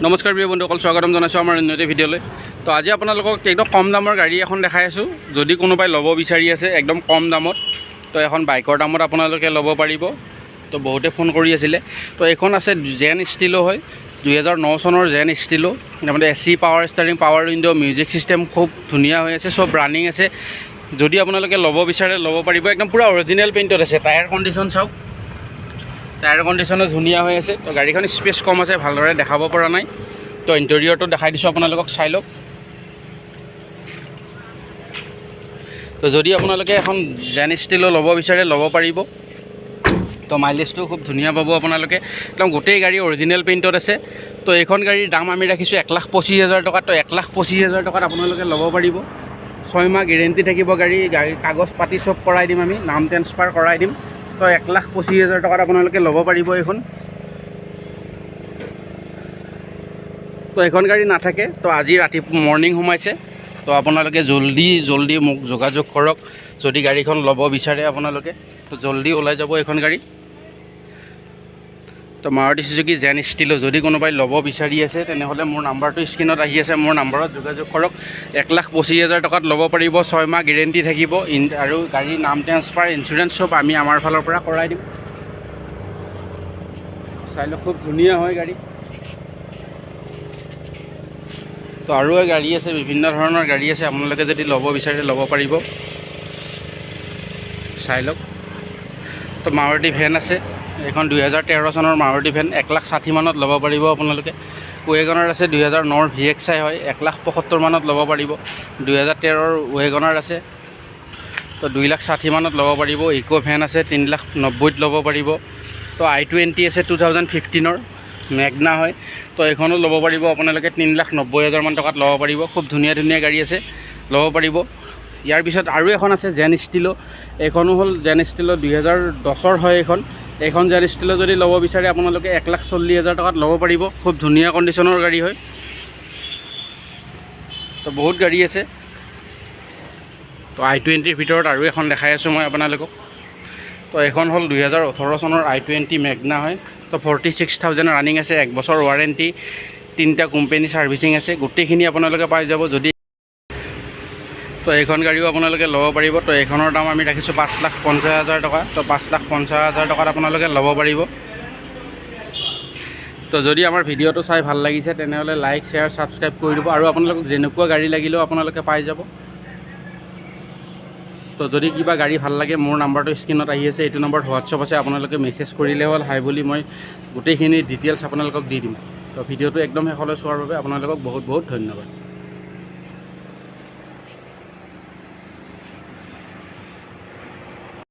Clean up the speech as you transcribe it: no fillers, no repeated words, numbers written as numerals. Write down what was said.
নমস্কাৰ প্ৰিয় বন্ধুসকল, স্বাগতম জনাইছোঁ আমাৰ অন্য এটি ভিডিঅ'লৈ। তো আজি আপোনালোকক একদম কম দামৰ গাড়ী এখন দেখাই আছোঁ। যদি কোনোবাই ল'ব বিচাৰি আছে একদম কম দামত, তো এখন বাইকৰ দামত আপোনালোকে ল'ব পাৰিব। তো বহুতে ফোন কৰি আছিলে। তো এইখন আছে জেন ষ্টিলো হয়, 2009 চনৰ জেন ষ্টিলো। তাৰমানে AC, power steering, power window, music system খুব ধুনীয়া হৈ আছে, চব ৰানিং আছে। যদি আপোনালোকে ল'ব বিচাৰে, ল'ব পাৰিব। একদম পূৰা অৰিজিনেল পেইণ্টত আছে। টায়াৰ কণ্ডিশ্যন চাওক, টায়াৰ কণ্ডিশ্যনো ধুনীয়া হৈ আছে। তো গাড়ীখন স্পেচ কম আছে, ভালদৰে দেখাব পৰা নাই। তো ইণ্টেৰিয়ৰটো দেখাই দিছোঁ আপোনালোকক, চাই লওক। তো যদি আপোনালোকে এখন জেন ষ্টিলো ল'ব বিচাৰে, ল'ব পাৰিব। তো মাইলেজটো খুব ধুনীয়া পাব আপোনালোকে। একদম গোটেই গাড়ী অৰিজিনেল পেইণ্টত আছে। তো এইখন গাড়ীৰ দাম আমি ৰাখিছোঁ 1,25,000 টকাত। তো 1,25,000 টকাত আপোনালোকে ল'ব পাৰিব। 6 মাহ গেৰেণ্টি থাকিব গাড়ী। গাড়ীৰ কাগজ পাতি চব কৰাই দিম আমি, নাম ট্ৰেন্সফাৰ কৰাই দিম। তো 1,25,000 টকাত আপোনালোকে ল'ব পাৰিব এইখন। তো এইখন গাড়ী নাথাকে। তো আজি ৰাতি মৰ্ণিং সোমাইছে। তো আপোনালোকে জল্দি জল্দি মোক যোগাযোগ কৰক যদি গাড়ীখন ল'ব বিচাৰে আপোনালোকে। তো জল্দি ওলাই যাব এইখন গাড়ী। তো মাৰুতি চুজুকি জেন ষ্টিলো যদি কোনোবাই ল'ব বিচাৰি আছে, তেনেহ'লে মোৰ নাম্বাৰটো স্ক্ৰীণত আহি আছে, মোৰ নাম্বাৰত যোগাযোগ কৰক। 1,25,000 টকাত ল'ব পাৰিব, 6 মাহ গেৰেণ্টি থাকিব আৰু গাড়ীৰ নাম ট্ৰেন্সফাৰ, ইঞ্চুৰেঞ্চ চব আমি আমাৰ ফালৰ পৰা কৰাই দিম। চাই লওক, খুব ধুনীয়া হয় গাড়ী। তো আৰু গাড়ী আছে, বিভিন্ন ধৰণৰ গাড়ী আছে। আপোনালোকে যদি ল'ব বিচাৰে, ল'ব পাৰিব। চাই লওক। তো মাৰুতি ভেন আছে এইখন, 2013 চনৰ মাৰুতি ভেন, 1,60,000 মানত ল'ব পাৰিব আপোনালোকে। ৱেগনাৰ আছে, 2009ৰ VXI হয়, 1,75,000 মানত ল'ব পাৰিব। 2013ৰ ৱেগনাৰ আছে, তো 2,60,000 মানত ল'ব পাৰিব। ইক' ভেন আছে, 3,90,000ত ল'ব পাৰিব। তো i20 আছে, 2015ৰ মেগনা হয়। তো এইখনো ল'ব পাৰিব আপোনালোকে, 3,90,000 মান টকাত ল'ব পাৰিব। খুব ধুনীয়া ধুনীয়া গাড়ী আছে, ল'ব পাৰিব। ইয়াৰ পিছত আৰু এখন আছে জেন ষ্টিলো। এইখনো হ'ল জেন ষ্টিলো, 2010ৰ হয় এইখন। এইখন জেন ষ্টিলো যদি ল'ব বিচাৰে আপোনালোকে, 1,40,000 টকাত ল'ব পাৰিব। খুব ধুনীয়া কণ্ডিশ্যনৰ গাড়ী হয়। তো বহুত গাড়ী আছে। তো i20ৰ ভিতৰত আৰু এখন দেখাই আছোঁ মই আপোনালোকক। তো এইখন হ'ল 2018 চনৰ i20 Magna হয়। তো 46,000 ৰানিং আছে, এক বছৰ ৱাৰেণ্টি, তিনিটা কোম্পেনী ছাৰ্ভিচিং আছে, গোটেইখিনি আপোনালোকে পাই যাব যদি। তো এইখন গাড়ীও আপোনালোকে ল'ব পাৰিব। তো এইখনৰ দাম আমি ৰাখিছোঁ 5,50,000 টকা। তো 5,50,000 টকাত আপোনালোকে ল'ব পাৰিব। তো যদি আমাৰ ভিডিঅ'টো চাই ভাল লাগিছে, তেনেহ'লে লাইক, শ্বেয়াৰ, ছাবস্ক্ৰাইব কৰি দিব আৰু আপোনালোকক যেনেকুৱা গাড়ী লাগিলেও আপোনালোকে পাই যাব। তো যদি কিবা গাড়ী ভাল লাগে, মোৰ নাম্বাৰটো স্ক্ৰীণত আহি আছে, এইটো নম্বৰত হোৱাটছআপ আছে। আপোনালোকে মেছেজ কৰিলে হ'ল হাই বুলি, মই গোটেইখিনি ডিটেইলছ আপোনালোকক দি দিম। তো ভিডিঅ'টো একদম শেষলৈ চোৱাৰ বাবে আপোনালোকক বহুত বহুত ধন্যবাদ।